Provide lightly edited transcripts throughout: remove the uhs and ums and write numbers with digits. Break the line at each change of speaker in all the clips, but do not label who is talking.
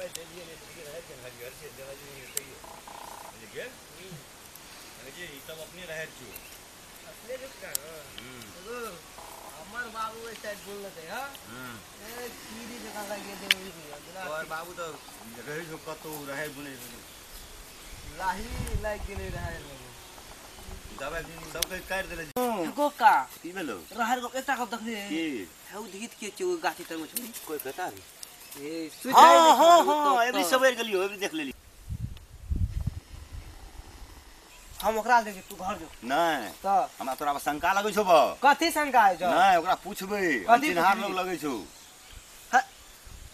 दवाई देलियै नहि तऽ रहै छै हरियर छै दवाई नहीं तैयो बुझि गेल। जी ई सब अपने रहै छियो
अपने रुका हमर बाबू एहि साइड बोललकै हां ए कीड़ी जकाँ लागि गेलै।
तोहर बाबू तऽ रहै छौ कतौ रहै बुनै
लाही लागि गेलै रहै
दवाई सबके काटि देले
गोका
की भेलो
रहर गप एकटा गप देखली
की
हौ धीत के छौ गाछी तर में छोड़ी
कोई कहता रे
ए
हां हां हां एबरी सवेर गेलियो एबरी देख लेली
हम ओकरा देखे तू घर जो
नहीं
त
हमरा तोरा पर शंका लगै छौ बा।
कथी शंका है जो
नहीं ओकरा पूछबै चिन्हार लोग लगै छौ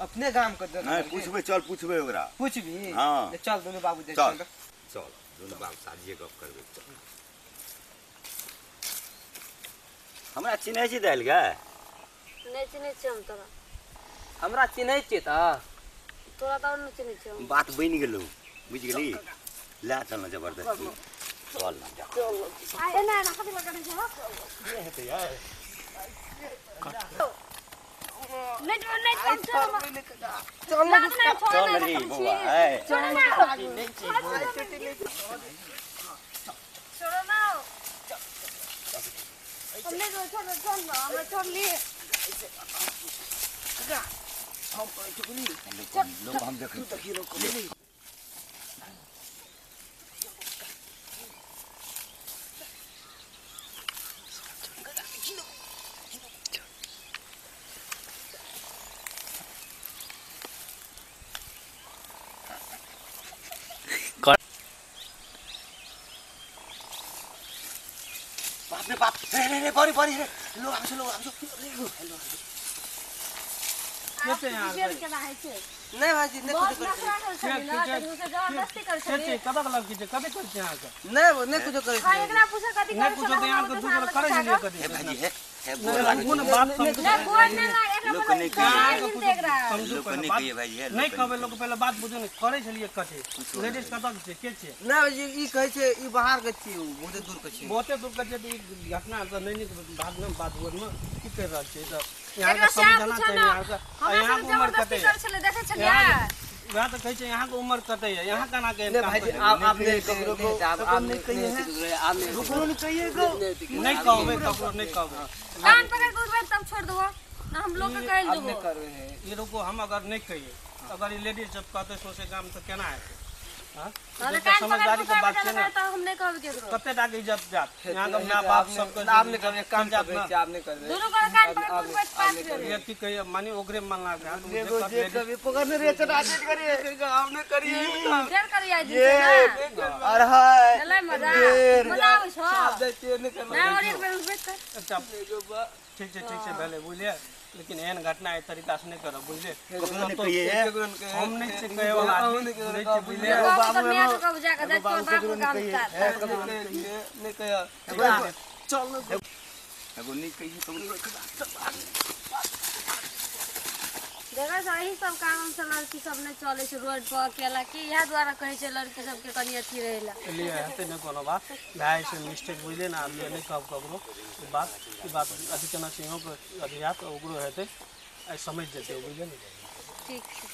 अपने गाम के
नहीं पूछबै चल पूछबै ओकरा
पूछबी।
हां
चल दुनू बाबू देख
चल चल दुनू बाबू साझिए गप करबै चल। हमरा चिन्है छी दाइल गे?
नहीं चिन्है छी हम तोरा।
हमरा चिन्है छी त
तोरा त नहि चिन्है छी।
बात बनि गेलौ बुझि गेली ला चल न जबरदस्ती चल न जा
चल आ एना एना कथि लग करै छै हो
के हेतै यार
नहीं नहीं चल
चल
न
चल रे बौआ ए
चल ना छोड़ो ना हमने जो छोड़ चल ना हमरा छोड़ लिए
काका हम चुकली
लोग हम देख
देखी
बाप रे बाप रे रे रे बड़ी बड़ी रे लोग आबै छौ लोग आबै छौ हेलो
के केना है छै
नहीं भाईजी नहीं
बहुत
कुछ
नखरा करै छली ना तू से जबरदस्ती करै
के
छली
छै कतक लग छै कते करै छै अहाँ के
नहीं नहीं कुछ करै
हां एकरा पूछ कथि
नहि
करै
कुछो तऽ यहाँ के दू गोरा करै छलियै कथी
हे भाईजी हे हे
नहि
गोर लागै
कोनो बात समझ
नहीं गोर नहीं लागे एकरा
लोक
बोले
नहि कहिए
देख रहा है
समझू
लोक
पहिले
नहि
बात
कहिए भाईजी हे
नहि कहबै लोक पहिले बात बुझू ने करै छलियै कथी लेडीज कतक छै के छै
नहीं भाईजी ई कहै छै ई बाहर के छी बहुते दूर के छी
बहुते दूर के छै तऽ ई घटना तऽ नहि नीक बात ने बात बोलमे की करि रहल छै तऽ यहाँ
एकरा
के
से अहाँ
समझाना
पूछो
चाही
ना
यहाँ के
हमरा
यहाँ
से
के उम्र
जबरदस्ती
कते
करै छलै देखै छलियै
वएह तऽ कहै छै यहाँ के उम्र कते है यहाँ केना के
नहीं भाईजी आप आप नहीं ककरो को आप नहीं कहिए आप नहीं
ककरो नहि कहिए गो
नहि कहबै ककरो नहि कहबै
कान पकड़ के उठबै तब छोड़ देबो ना हम लोग के कहि
आप नहीं
देबो
करबे है
ई रुको हम अगर नहि कहिए अगर ई लेडीज सब कहते सौंसे गाम तऽ केना हेतै हाँ
अरे
ई
कान पकड़
समझदारी
के
के बात
उठबै
छै ने
तऽ हम नहि कहबै केकरो
कते टा के इज्जत जात यहाँ के माय बाप सबके
आप नहीं करबे काम
जात
करबे
ना।
आप नहीं करबे
दुनू गोरा कान पकड़ के उठबै पाँच बेर
ये की कहिए मानी ओकरे मनला के
एगो जे कभी पकड़ने रे चला दे करिए आप नहीं करिए
फेर करिए आइ दिन से ना
अरे हाय
चलै मजा मजा आबै छौ
आप जाइए नहीं करबे
ना और एक बेर उठबै कर
अच्छा ठीक छै भेलै बुझलियै लेकिन एहन घटना एहि तरीका से नहि करब बुझलियै
ककरो नहि कहिए
हम नहि छियै कहै वाला आदमी नहि छियै बुझलियै
बाबू तऽ माय के कहब जा के जा तोर बाप के काम कर
नहीं कहिए चल
एगो नहि कहिए ककरो
देखै छ एही सब कारण से लड़की सब नहि चलै छै रोड पर अकेला की इएह दुआरे कहै छै लड़की सबके कनि अथी रहै ला
लिए हेतै नहि कोनो बात भए छै मिस्टेक बुझलियै ने आब नहि कहब ककरो ई बात अथी केना छै इहोके अथी हैत ओकरो हेतै आइ समझि जेतै बुझलियै ने
ठीक छै।